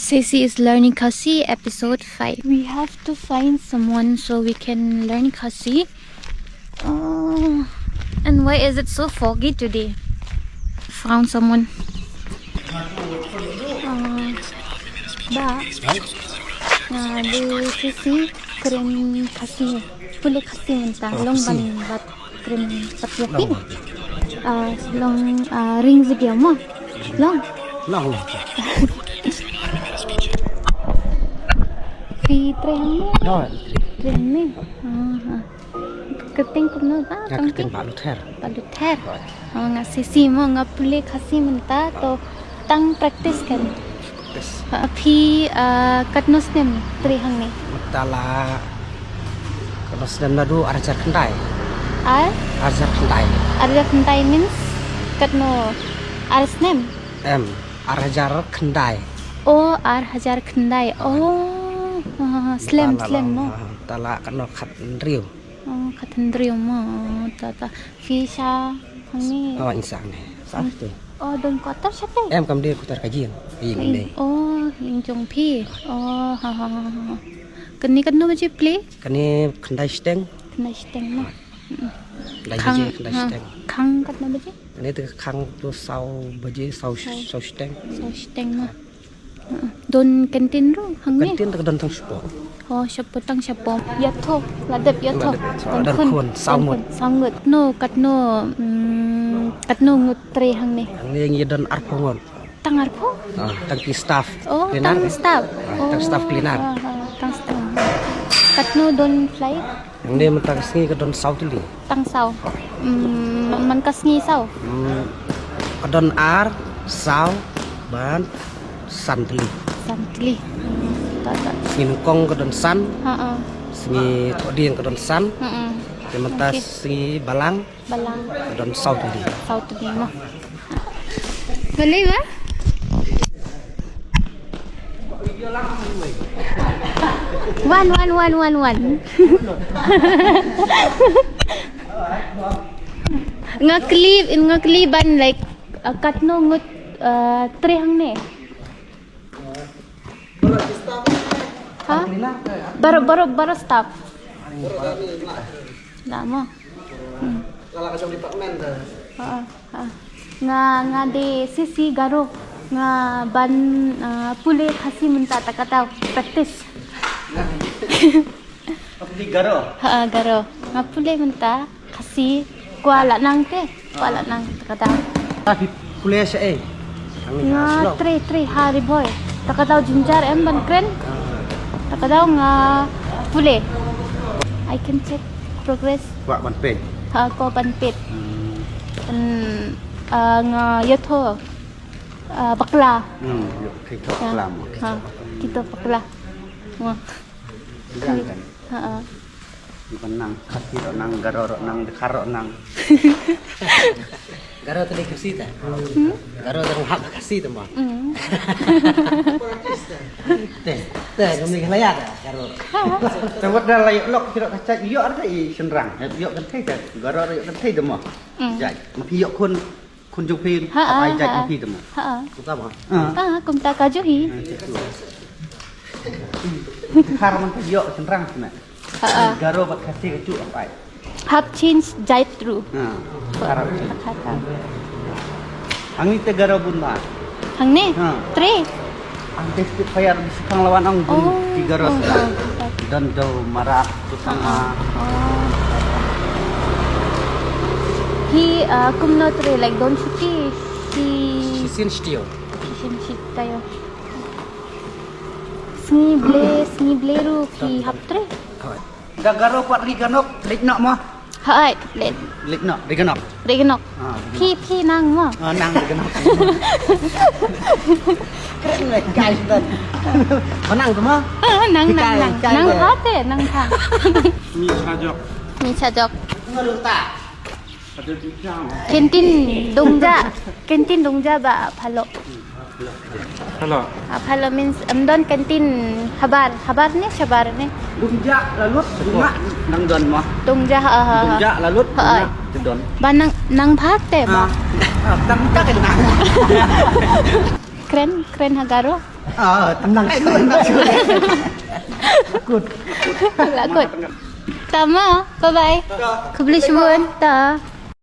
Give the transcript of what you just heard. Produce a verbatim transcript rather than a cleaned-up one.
Sisi is learning Khasi, episode five. We have to find someone so we can learn Khasi. Oh, and why is it so foggy today? Found someone. Uh, ba, uh, the Sisi kren Khasi, pule Khasi mynta, long ban bat kren pat ïa phi. Ah, long, ah, ring video mo. Long. Long. Phi trei hangne? No, trei. Trei hangne. Ah, ah. Kyrteng kumno ba? Nga kyrteng Bah Luther. Bah Luther. Oh, nga Sisi mo, nga pule Khasi mynta, to tang practice kan. Yes. Ha, phi, ah, katno snem trei hangne? Mynta la katno snem, naduh ar hajar khyndai. Ar? Ar hajar khyndai. Ar hajar khyndai means katno, ar snem? Em, ar hajar khyndai. Oh, ar hajar khyndai. Oh, ah, slem, slem mo. Mynta la katno, khathynriew. Oh, khathynriew mo. Ta, ta. Phi sha hangne? Oh, nga sha hangne. Sha tu. Oh, don quarter shatei? Em, kam dei quarter, ka ïing. Ïing dei. Oh, ïing jong phi. Oh, ha, ha, ha, ha. Kane katno baje plie? Kane khyndai shiteng. Khyndai shiteng mo. Mm. Khyndai baje, khyndai shiteng. Khang katno baje? Kane te khang tu saw baje, saw, saw shiteng. Saw shiteng mo. Don canteen ruh hangne? Canteen te ka don tang shapoh. Oh, shapoh, tang shapoh. Ïathuh, la dep ïathuh. La dep ïathuh. Don khun, saw ngut. Don khun, saw ngut. Katno, katno, mm, katno ngut trei hangne? Hangne ngi don arphew ngut. Tang arphew? Ah, tang ki staff. Oh, cleaner. Tang staff. Ah, tang staff cleaner. Ah, ah, tang staff. Katno don flight? Hangne mynta ka sngi ka don saw tylli. Tang saw. Mm, man ka sngi saw? Mm, ka don ar, saw, bad san tylli. San tylli. Mm, ta, ta. Sngi nyngkong ka don san. Ha, ha. Sngi thohdieng ka don san. Mm, mm. Te mynta, okay, sngi balang. Balang. Ka don saw tylli. Saw tylli mo. Balei ba? Wan, wan, wan, wan, wan. Nga kylli, nga kylli ban, like, uh, katno ngut, uh, trei hangne? Ha? Baroh, baroh, baroh staff. Lah mo. Hmm. Ha, ha. Nga, nga dei Sisi Garo. Nga ban, ah, pule Khasi mynta, ta ka daw practice. Pule Garo? Ha, Garo. Nga pule mynta Khasi. Kwah la nang te. Kwah la nang, ta ka daw. Ah, phi pule shaei? Nga trei, trei ha Ri Bhoi. Ta ka daw jynjar em ban kren. Ta ka daw nga pule. I can check progress. Kwah ban peit? Ha, kwah ban peit. Hmm. Kan, ah, nga ïathuh, ah, bakla. Hmm, ïathuh bakla mo. Ha, kito bakla. Mo. Jangan kan? Ha, ha. Nang Khasi ruh nang, Garo ruh nang, Dkhar ruh nang. Garo te dei Khasi te? Hmm? Garo te nang hap Khasi te mo. Hmm. Te, te, kami khlaya te, Garo. Ha. Te wat da la ïoh lok, ki ruh ka jait ïoh ar te i shynrang. Ïoh kynthei te, Garo ruh ïoh kynthei te mo. Hmm. Jait, ma phi ïoh khun, khun jong phi, ha, ha, ai jait ha, ma phi te mo. Ha, ha. Kumta mo. Ha. Ha, kumta ka jong hi. Ha, jait tu. Dkhar man phi ïoh shynrang te mo. Ha, ha. Garo bad Khasi ka juh hap ai. Hap change jait ruh. Ha. Dkhar hap change. Ha, ha, ha. Hangne te Garo bun bha. Hangne? Ha. Trei. Hangne Spitfire bisi khang lawan ong bun, oh, ki Garo. Oh, oh. Don Dewmara, tu, ha, ha, sama. Oh. Hi, ah, kumno trei, like, don shuti, hi. Shisien shuti ïoh. Shisien shuti ïoh. Sngi Blei, Sngi Blei ruh phi hap trei? Hooid. Da Garo pat Ri Ganok, leit noh mo? Hooid, leit. Leit noh, Ri Ganok. Ri Ganok. Ah, Ri Ganok. Phi, phi nang mo? Ah, nang Ri Ganok. Kren leh, guys, dan. Ma nang tu mo? Ah, nang, nang, nang. Nang pha te, nang pha. Mi cha jok. Mi cha jok. Ngalur ta. Canteen Dongja. Canteen Dongja ba pha lo. Pha lo. Ah, pha lo means, em, don canteen habar. Habar ne, shabar ne? Dongja la lut, dongja nang don mo. Dongja, ha, ha, ha. Dongja la lut, ha, dongja te don. Ba nang, nang pha te ba. Ah, ah, tang ta ke nang. Kren, kren ha Garo. Ah, tenang. Takut. Takut. Tama, bye bye. Khublei shibun. Ta.